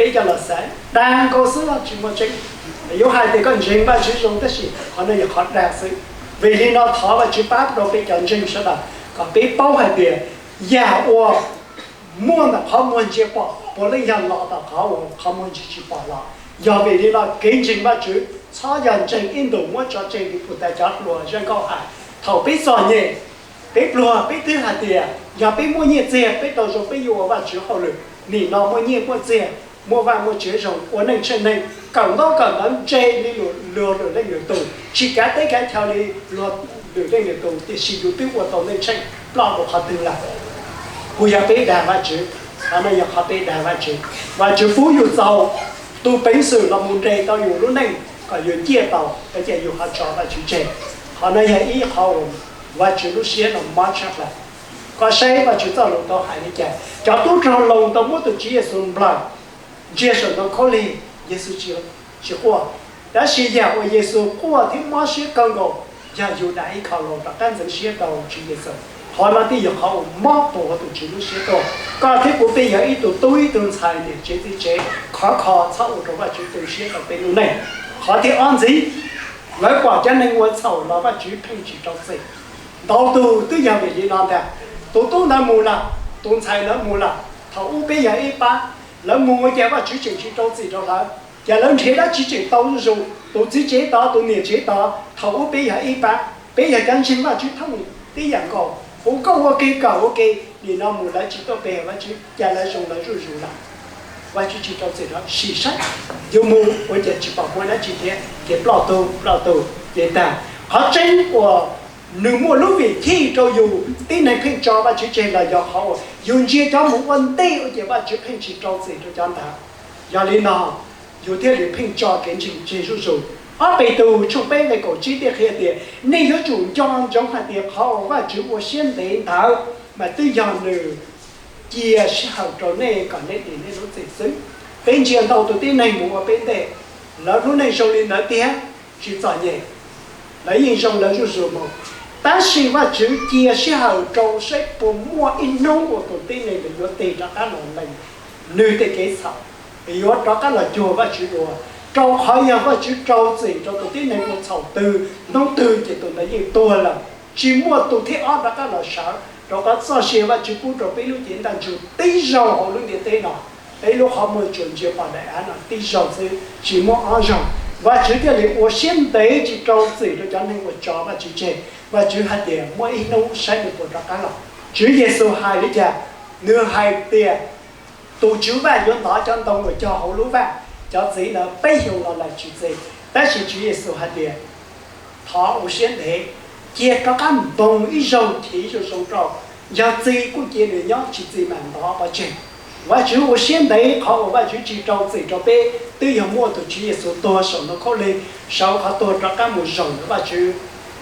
Peb cov los xaiv dag nkaus xwb los tsis muaj tseeb. Yuav hais tias koj ntseeg Vajtswv zoo tab sis qhov no yog qhov dag xwb. Vim li no thov Vajtswv pab rau peb cov ntseeg sawv daws kom peb paub hais tias yam uas muaj ntawm qhov muag ntsia pom puav leej yog los tom qhov uas qhov muag ntsia tsis pom los. Yog vim li no kev ntseeg Vajtswv txhob yog ntseeg ib ntus muab tso tseg li puag ta cov hluas zaj nkauj hais. Thaum peb txom nyem, peb pluag peb twb hais tias yog peb muaj nyiaj txiag peb tau zoo peb yuav ua Vajtswv hauj lwm. Nim no muaj nyiaj muaj txiag, muaj vaj muaj tsev zoo, ua neej tsheej neeg, kawm ntaub kawm ntawv ntse li luag lwm leej lwm tus, tsis kav teb kav chaw li luag lwm leej lwm tus, tiam sis yus twb ua tau neej tsheej ploj rau qhov twg lawm? Puas yog peb dag Vajtswv? Qhov no yog qhov peb dag Vajtswv. Vajtswv pub yus txaus tus peev xwm los mus nres tau yus lub neej kom yus ciaj tau, ces yus ho tso Vajtswv tseg. Qhov no yog ib qhov uas Vajtswv lub siab no mob tshaj plaws. Koj saib Vajtswv txoj lus tau hais li cas, cov tub rog Loos tau muab tus Tswv Yexus nplawm, ntsia saum ntoo khaub lig, Yexus tsis quaj. Tab sis yam uas Yexus quaj thiab mob siab kawg nkaus yog Yudas Ikhalaus rov qab ntxeev siab rau Tswv Yexus. Qhov no thiaj yog qhov uas mob puas tus Tswv lub siab tuaj. Koj thiab kuv peb yog ib tug tub ib tug ntxhais niam tsev txiv tsev, khov kho txhob ua rau Vajtswv tu siab rau peb lub neej. Qhov thib ob ntxiv, lawv pom cov neeg ua txhaum los Vajtswv pheej tsis rau txim. Ntau tus twb yog vim li no ntag, tus tub ntawd mus lawm, tus ntxhais ntawd mus lawm, thaum ub peb yog ib pab, lawv mus ua cas Vajtswv tseem tsis rau txim rau lawv, cas lawv nrhiav dab tsi tseem tau zuj zus, tus txiv tsev tod tus niam tsev tod, thaum ub peb yog ib pab, peb yog cov ntseeg Vajtswv thooj tib yam nkaus, hu koj ua ke kawm ua ke, nim no mus lawv tsis tuaj pe Vajtswv, cas lawv zoo lawv zuj zus lawm. Vajtswv tsis rau txim rau, sim saib, yuav mus ua cas tsis pom muaj dab tsi thiab, ces ploj tug ploj tug ces tag. Qhov tseeb uas nws muaj lub vim chij rau yus tib neeg pheej tso Vajtswv tseg los yog qhov uas yus ntsia cov mus ua ntej ua ces Vajtswv pheej tsis rau txim rau cov ntawd. Yog li no, yus thiaj li pheej tso kev ntseeg tseg zuj zus. Ob Petus tshooj peb nqe kaum tsib thiaj qhia tias, nej yuav tsum nco ntsoov hais tias qhov uas Vajtswv ua siab ntev ntawd mas twb yog nws cia sij hawm rau nej kom nej dim nej lub txim xwb. Peb ntsia ntau tus tib neeg mus ua peb ntej, lawv lub neej zoo li ntawd tiag, tsis txom nyem, lawv yeej zoo lawv zuj zus mus. Tab sis Vajtswv cia sij hawm rau saib puas muaj ib hnub uas tus tib neeg ntawd yuav tig rov qab los lees nws tej kev txhaum, yuav rov qab los cuag Vajtswv dua. Rau qhov yog Vajtswv rau txim rau tus tib neeg ua txhaum twg hnub twg ces tus ntawd yeej tuag lawm, tsis muaj tus thib ob rov qab los sawv, rau qhov txoj sia Vajtswv pub rau peb lub cev ntaj ntsug tib zaug hauv lub ntiaj teb no, peb lub qhov muag tsuas ntsia pom daim av no tib zaug xwb, tsis muaj ob zaug. Vajtswv thiaj li ua siab ntev tsis rau txim rau cov neeg uas tso Vajtswv tseg. Vajtswv hais tias muaj ib hnub saib nws puas rov qab los. Tswv Yexus hais li cas? Nws hais tias, tus Tswv Vaj yuav ntov cov ntoo uas cog hauv lub vaj, cov txiv ntawd peb xyoos los lawm tsis txi. Tab sis Tswv Yexus hais tias, thov ua siab ntev, cia rov qab npoog ib zaug chiv zoo zoo rau, yog txi kuj cia nws nyob, tsis txi mam ntov pov tseg. Vajtswv ua siab ntev, qhov uas Vajtswv tsis rau txim rau peb twb yog muaj tus Tswv Yexus tuag saum ntoo khaub lig, sawv qhov tuag rov qab mus zaum ntawm Vajtswv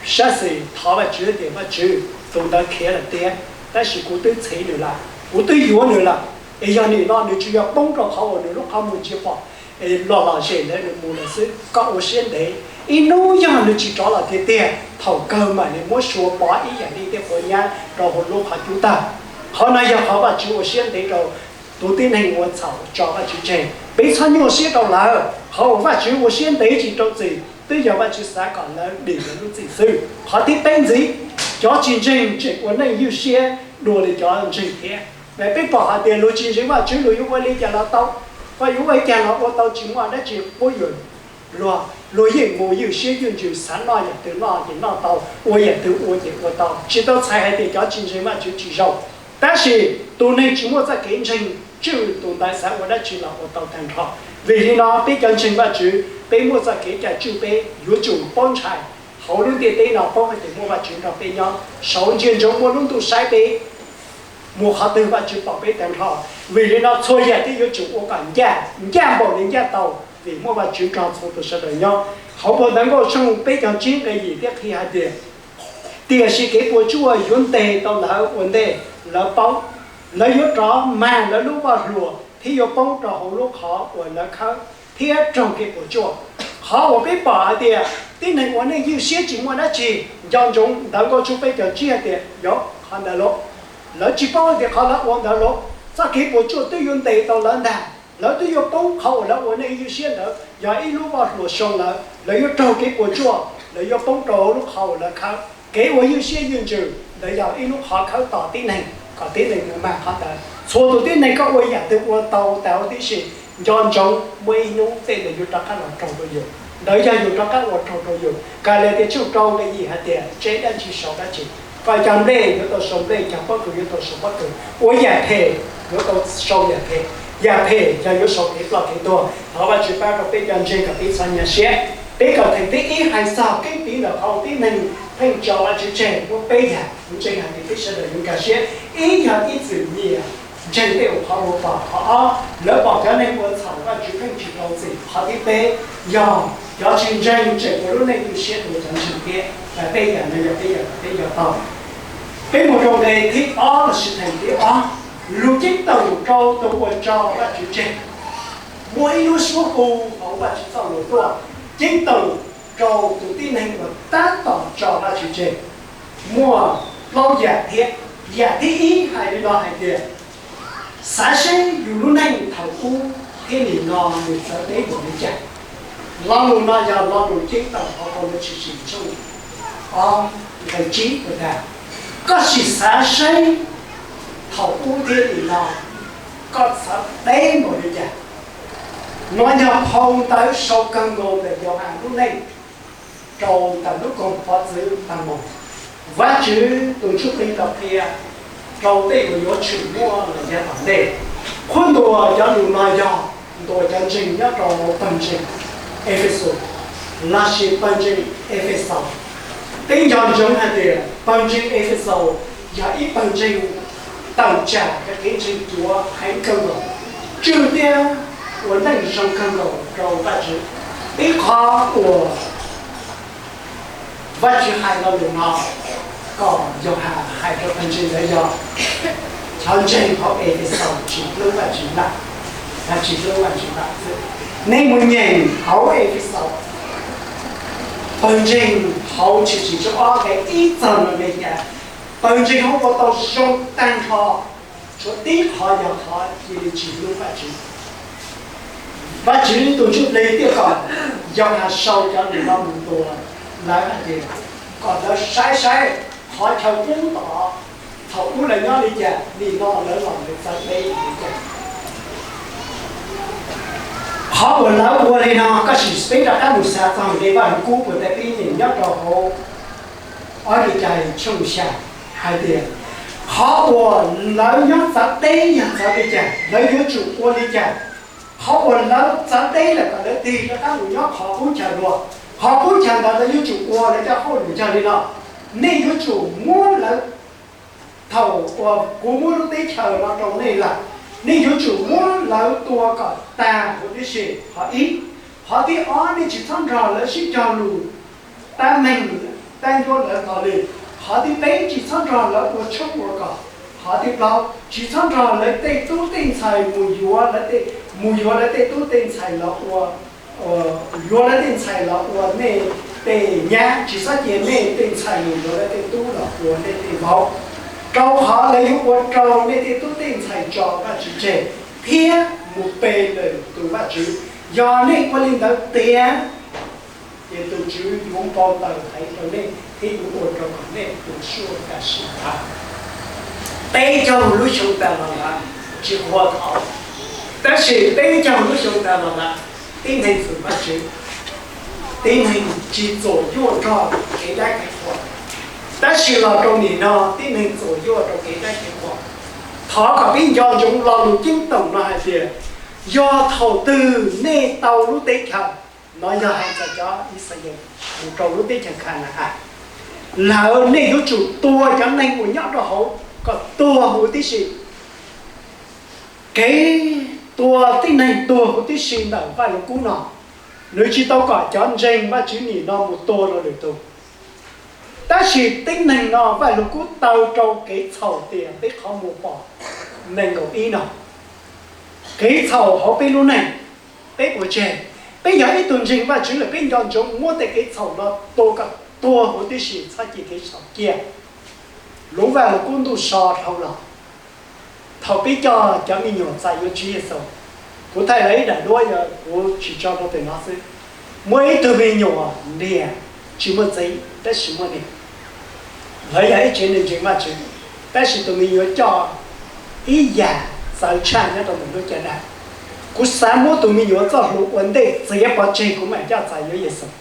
sab xis, thov Vajtswv tias, Vajtswv, tus ntawd khiav lawm tiag, tab sis kuv twb txhiv nws lawm, kuv twb yuav nws lawm, es yog nim no nws tsis yog poob rau qhov uas nws lub qhov muag ntsia pom, es los lom zem ntawd nws mus lawm xwb, koj ua siab ntev, ib hnub yog nws tsis rov los tiag tiag, thaum kawg mam li muab sua pov ib yam li tej quav nyab rau hauv lub qhov cub tag. Qhov no yog qhov Vajtswv ua siab ntev rau tus tib neeg ua txhaum tso Vajtswv tseg. Peb txhob nyuaj siab rau lawv. Qhov uas Vajtswv ua siab ntev tsis rau txim twb yog Vajtswv xav kom lawv dim lawv lub txim xwb. Qhov thib peb ntxiv, cov tsis ntseeg tseem ua neej ywj siab dua li cov ntseeg thiab. Mas peb pom hais tias luag tsis ntseeg Vajtswv luag yuav ua li cas los tau, koj yuav ua li cas los ua tau, tsis muaj dab tsi quab yuam luag, luag yeej mus ywj siab ywj ntsws, xav noj yam twg noj ces noj tau, ua yam twg ua ces ua tau. Tsis tau txhais hais tias cov tsis ntseeg Vajtswv tsis zoo, tab sis tus neeg tsis muaj txoj kev ntseeg tswj tus ntawd xav ua dab tsi los ua tau tag nrho. Vim li no peb cov ntseeg Vajtswv peb muaj txoj kev cai tswj peb yuav tsum paub ntshai. Hauv lub ntiaj teb no paub hais tias muaj Vajtswv nrog peb nyob, saud ntsia ntsoov muaj lub ntuj saib peb, mus qhov twg Vajtswv pom peb tag nrho. Vim li no txhua yam thiaj yuav tsum ua kom ncaj, ncaj npaum li ncaj tau, vim muaj Vajtswv nrog txhua tus sawv daws nyob. Hauv Phau Ntawv Nkauj tshooj peb caug tsib nqe yim thiaj qhia hais tias, tiam sis kev puas tsuaj yuav ntes tau lawv ua ntej lawv paub, lawv yuav rov mag lawv lub vaj hluas thiab yuav poob rau hauv lub qhov uas lawv khawb thiab raug kev puas tsuaj. Qhov uas peb pom hais tias tib neeg ua neej ywj siab tsis muaj dab tsi, nco ntsoov Ntawv Nkauj tshooj peb caug tsib hais tias, yog qhov ntawd los, lawv tsis paub hais tias qhov lawv ua ntawd los txoj kev puas tsuaj twb yuav ntes tau lawv ntag. Lawv twb yuav poob qhov uas lawv ua neej ywj siab ntawd yog ib lub vaj hluas soo lawm, lawv yuav raug kev puas tsuaj, lawv yuav poob rau lub qhov uas lawv khawb. Kev ua ywj siab ywj ntsws ntawd yog ib lub qhov khawb tom tib neeg kom tib neeg mus mag qhov ntawd. Txhua tus tib neeg koj ua yam twg ua tau tas huv tib si, nco ntsoov muaj ib hnub tej ntawd yuav rov qab los raug rau yus. Ntawd yog yus rov qab ua raug rau yus. Kalatias tshooj rau nqe yim hais tias, tseb dab tsi sau dab tsi, koj cog nplej yuav tau sau nplej, cog pob kws yuav tau sau pob kws, ua yam phem yuav tau sau yam phem. Yam phem yog yuav sau kev ploj kev tuag. Thov Vajtswv pab rau peb cov ntseeg kom peb txhob nyuaj siab. Peb kom theem thib ib hais txog keeb kwm ntawm qhov tib neeg pheej tso Vajtswv tseg muaj peb yam. Kuv ntseeg hais tias peb sawv daws yuav nkag siab. Ib yog ib txwm nyiam ntseeg tej uas qhov uas pom. Qhov ob, lawv pom cov neeg ua txhaum Vajtswv pheej tsis rau txim. Qhov thib peb, yog cov tsis ntseeg tseem ua lub neej ywj siab dua cov ntseeg thiab. Peb yam no yog peb yam kom peb nco tau. Peb mus rau nqe thib ob lossis theem thib ob, lus ceeb toom rau tus uas tso Vajtswv tseg. Muaj ib lub suab hu hauv Vajtswv txoj lus tuaj ceeb toom rau tus tib neeg uas tab tom tso Vajtswv tseg. Muaj plaub yam thiab. Yam thib ib hais li no hais tias, xav seb yus lub neej thaum ub thiab nim no nws txawv deb npaum li cas. Lo lus no yog lo lus ceeb toom hauv Pajlug Tshwm Sim tshooj ob nqe tsib uas tias, koj sim xav seb thaum ub thiab nim no koj txawv deb npaum li cas. No yog phau ntawv sau kawg nkaus ntawm Yauhas lub neej rau ntawm lub koog pov txwv Patmos. Vajtswv tus Ntsuj Plig tau qhia rau tej uas yuav tshwm muaj los yav tom ntej. Qhuab ntuas cov lus no yog ntuas cov ntseeg nyob rau pawg ntseeg Efexus lossis pawg ntseeg Efexaus. Peb nco ntsoov hais tias pawg ntseeg Efexaus yog ib pawg ntseeg tawm tsam kev ntseeg cuav heev kawg nkaus, tswj thiab ua neej zoo kawg nkaus rau Vajtswv. Ib qhov uas Vajtswv hais lo lus no kom Yauhas hais rau pawg ntseeg ntawd yog cov ntseeg hauv Efexaus tsis hlub Vajtswv lawm, tsis hlub Vajtswv lawm xwb. Nej mus nyeem hauv Efexaus, pawg ntseeg hauv Tshwm Sim tshooj ob nqe ib txog nqe xya, pawg ntseeg hauv ua tau zoo tag nrho, tshuav tib qhov yog qhov cia li tsis hlub Vajtswv. Vajtswv tus Ntsuj Plig thiaj kom Yauhas sau cov lus no mus ntuas lawv hais tias kom lawv saib saib qhov chaw pub tod thaum ub lawv nyob li cas, nim no lawv los lawv txawv deb li cas. Qhov uas lawv ua li no, koj sim peb rov qab mus xav txog nqe Vaj Lug Kub uas peb nyeem nyob rau hauv Ob Kev Cai tshooj xya hais tias, qhov uas lawv nyob txawv deb yog txawv li cas, lawv yuav tsum ua li cas. Qhov uas lawv txawv deb lawm kom lawv tig rov qab mus nyob qhov qub chaw dua. Qhov qub chaw ntawd lawv yuav tsum ua lawv cov hauj lwm yog li no: nej yuav tsum muab lawv, thaum uas kuv muab lub teb chaws no rau nej lawm, nej yuav tsum muab lawv tua kom tag huv tib si. Qhov ib. Qhov thib ob, nej tsis txhob nrog lawv sib cog lus tab meeg, tab ncuab lawv hlo li. Qhov thib peb, tsis txhob nrog lawv ua tshoob ua kos. Qhov thib plaub, tsis txhob nrog lawv tej tub tej ntxhais mus yuav lawv tej, mus yuav lawv tej tub tej ntxhais los ua, yuav lawv tej ntxhais los ua nej tej nyab, tsis txhob cia nej tej ntxhais mus yuav lawv tej tub los ua nej tej vauv, rau qhov lawv yuav ua rau nej tej tub tej ntxhais tso Vajtswv tseg thiab mus pe lwm tus vaj tswv. Yog nej ua li ntawd tiag, ces tus Tswv yuav npau taws heev rau nej thiab yuav ua rau kom nej tu siab tam sim ntawd. Peb caug lub xyoo tas los lawm, tsis qhuas thaum, tab sis peb caug lub xyoo tas los lawm, tib neeg txwm Vajtswv, tib neeg tsis txuam yuaj nrog kev dab kev qhuas. Tab sis los rau nim no tib neeg txuam yuaj rau kev dab kev qhuas. Thov kom peb nco ntsoov lo lus ceeb toom no hais tias, yog thaum twg nej tau lub teb chaws, no yog hais txog cov Yixalayees mus rau lub teb chaws Khanaan, lawm nej yuav tsum tua cov neeg uas nyob rau hauv kom tuag huv tib si. Kev tua tib neeg tuag huv tib si ntawm Vaj Lug Kub no, nws tsis tau kom cov ntseeg Vajtswv nim no mus tua rau lwm tus. Tab sis tib neeg no Vaj Lug Kub taw rau kev txhaum tias peb qhov muag pom nees nkaum ib no. Kev txhaum hauv peb lub neej, peb ua tseg. Peb yog ib tug ntseeg Vajtswv lawm, peb nco ntsoov muab tej kev txhaum no tua kom tuag huv tib si, txhob cia kev txhaum cia. Lub Vaj Lug Kub ntuj so dhau los, thaum peb coj cov me nyuam txais yuav Tswv Yexus, Kuv thaij lawv ib daim duab, yog kuv tsis tso rau ntawm no xwb. Muaj ib tug me nyuam niam tsis muaj txiv tab sis muaj niam. Lawv yog ib tsev neeg ntseeg Vajtswv, tab sis tus me nyuam coj ib yam txawv tshaj nyob rau ntawm lub caj dab. Kuv xav muab tus me nyuam txoj hlub ua ntej txiav pov tseg, kuv mam coj txais yuav Yexus.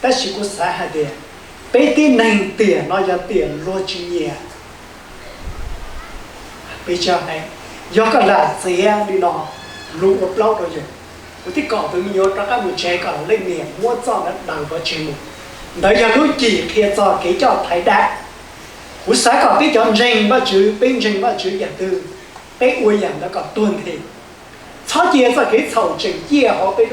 Tab sis kuv xav hais tias peb tib neeg tiam no yog tiam luag tsis nyiam peb tsis hais. Yog koj lam txiav li no, luag ua plaub rau yus, kuv thiaj kom tus me nyuam rov qab mus tsev kom leej niam muab txoj ntawd daws pov tseg mus. Ntawd yog lub cim qhia txog kev coj thaiv dab. Kuv xav kom peb cov ntseeg Vajtswv, peb ntseeg Vajtswv yam twg, peb ua yam ntawd kom tuag nthi. Txhob cia txoj kev txhaum tseem ciaj hauv peb